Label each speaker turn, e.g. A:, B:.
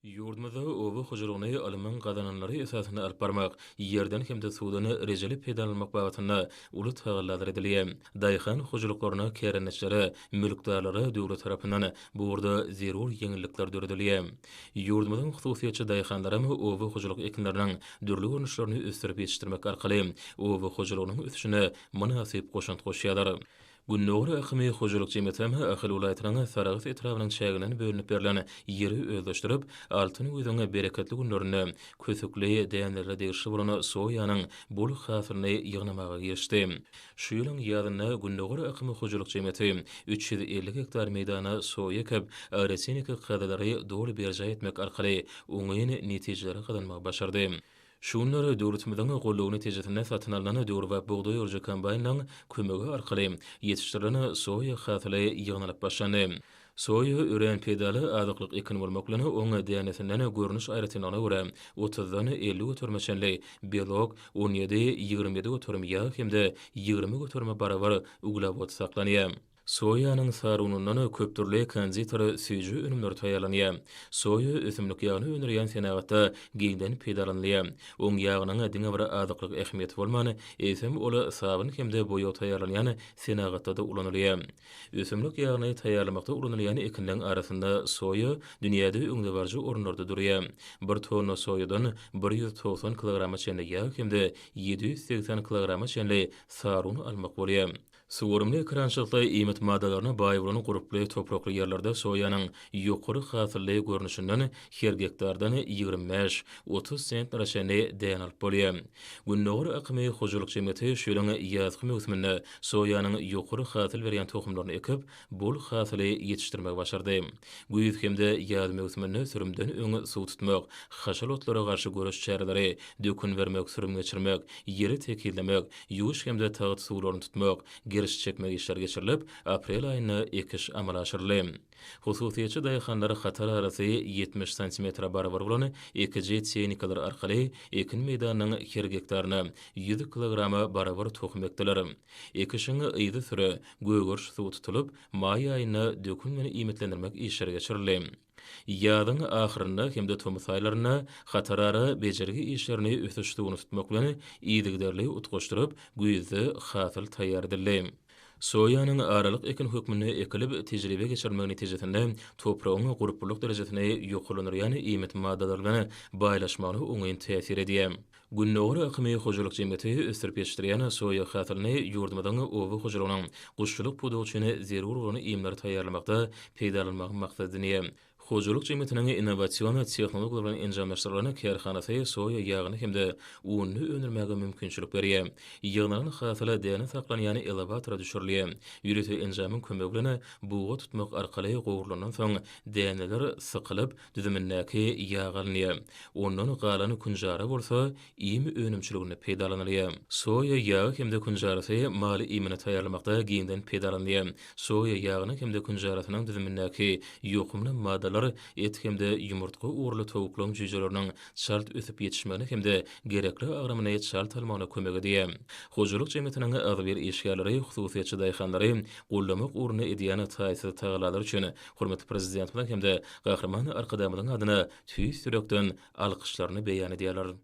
A: Ýurdumyzda oba hojalygyny ylmyň gazananlary esasynda alyp barmak, ýerden hem-de suwdan rejeli peýdalanmak babatynda uly tagallalar edilýär. Daýhan hojalyklaryna, kärendeçilere, mülkdarlara döwlet tarapyndan bu ugurda zerur ýeňillikler döredilýär. Ýurdumyzyň hususyýetçi daýhanlaram oba hojalyk ekinleriniň dürli görnüşlerini ösdürip ýetişdirmek arkaly oba hojalygynyň ösüşine mynasyp goşant goşýarlar. Gündogar akymy hojalyk jemgyýetem Ahal welaýatynyň Sarahs etrabynyň çäginden bölünip berlen ýeri özleşdirip, altyn güýzüň bereketli günlerinde kösükli dänelere degişli bolan soýanyň bol hasylyny ýygnamaga girişdi. Şu ýylyň ýazynda Gündogar akymy hojalyk jemgyýeti 350 gektar meýdana soýa ekip, agrotehniki kadalary doly berjaý etmek arkaly oňyn netijeleri gazanmagy başardy. Şu günler döwletimiziň goldawy netijesinde satyn alnan döwrebap bugdaý orujy kombaýnlaryň kömegi arkaly ýetişdirilen soýa hasyly ýygnalyp başlandy. Soýa örän peýdaly azyklyk ekin bolmak bilen, oň dänesinden görnüş aýratynlygyna görä, otuzdan 50 göterime çenli belok, on ýedi, 27 göterim ýag hem-de 20 göterime barabar uglewod saklanýar. Soýanyň sary unundan köp dürli konditer süýji önümleri taýýarlanýar. Soýa ösümlik ýagyny öndürýän senagatda giňden peýdalanylýar. Oň ýagynyň diňe bir azyklyk ähmiýeti bolman, eýsem ol sabyn hem-de boýag taýýarlanýan senagatda-da ulanylýar. Ösümlik ýagyny taýýarlamakda ulanylýan ekinleň arasynda soýa dünýäde öňdebaryjy orunlarda durýar. Bir tonna soýadan 190 kilograma çenli ýag hem-de 780 kilograma çenli sary un almak bolýar. Suwarymly ekerançylykda iýmit maddalaryna baý bolan gurply toprakly ýerlerde soýanyň ýokary hasylly görnüşinden her gektardan 25, 30 sentnere çenli däne alyp bolýar. Gündogar akymy hojalyk jemgyýeti şu ýylyň ýazky möwsüminde soýanyň ýokary hasyl berýän tohumlaryny ekip, bol hasyly ýetişdirmegi başardy. Güýz hem-de ýaz möwsüminde sürümden öň suw tutmak, haşal otlara garşy göreş çäreleri, dökün bermek, sürüm geçirmek, ýeri tekizlemek, ýuwuş hem-de tagt suwlaryny tutmak, giriş çekmek işleri geçirilip, aprel aýynda ekiş amala aşyryldy. Hususyýetçi daýhanlar hatar arasy 70 santimetre barabar bolan ekiji tehnikalar arkaly ekin meýdanynyň her gektaryna 100 kilograma barabar tohum ekdiler. Ekişiň yzysüre gögeriş suwy tutulyp, maý aýynda dökün bilen iýmitlendirmek işleri geçirildi. Ýazyň ahyrynda hem-de tomus aýlarynda hatarara bejergi işlerini ösüş suwuny tutmak bilen yzygiderli utgaşdyryp, güýzde hasyl taýýar edildi. Soýanyň aralyk ekin hökmünde ekilip, tejribe geçirilmegi netijesinde topragyň gurplulyk derejesini ýokarlandyrýan iýmit maddalary bilen baýlaşmagyna oňyn täsir edýär. Gündogar akymy hojalyk jemgyýeti ösdürip ýetişdirýän soýa hasylyny ýurdumyzyň oba hojalygynyň guşçulyk pudagy üçin zerur bolan iýmleri taýýarlamakda peýdalanmagy maksat edinýär. Hojalyk jemgyýetiniň innowasion tehnologiýalar bilen enjamlaşdyrylan kärhanasy soýa ýagyny hem-de ununy öndürmäge mümkinçilik berýär. Ýygnalan hasyl däne saklanýan elewatora düşürilýär. Ýörite enjamyň kömegi bilen buga tutmak arkaly gowrulandan soň däneler sykylyp, Düzümindäki ýag alynýar. Ondan galan künjara bolsa iým önümçiliginde peýdalanylýar. Soýa ýagy hem-de künjarasy mal iýmini taýýarlamakda giňden peýdalanylýar. Soýa ýagynyň hem-de künjarasynyň düzümindäki ýokumly maddalar et hem-de ýumurtga ugurly towuklaryň jüýjeleriniň çalt ösüp ýetişmegine hem-de gerekli agramyny çalt almagyna kömek edýär. Hojalyk jemgyýetiniň agzybir işgärleri hususyýetçi daýhanlary goldamak ugrunda edýän taýsyz tagallalary üçin Hormatly Prezidentimiziň hem-de Gahryman Arkadagymyzyň adyna tüýs ýürekden alkyşlaryny beýan edýärler.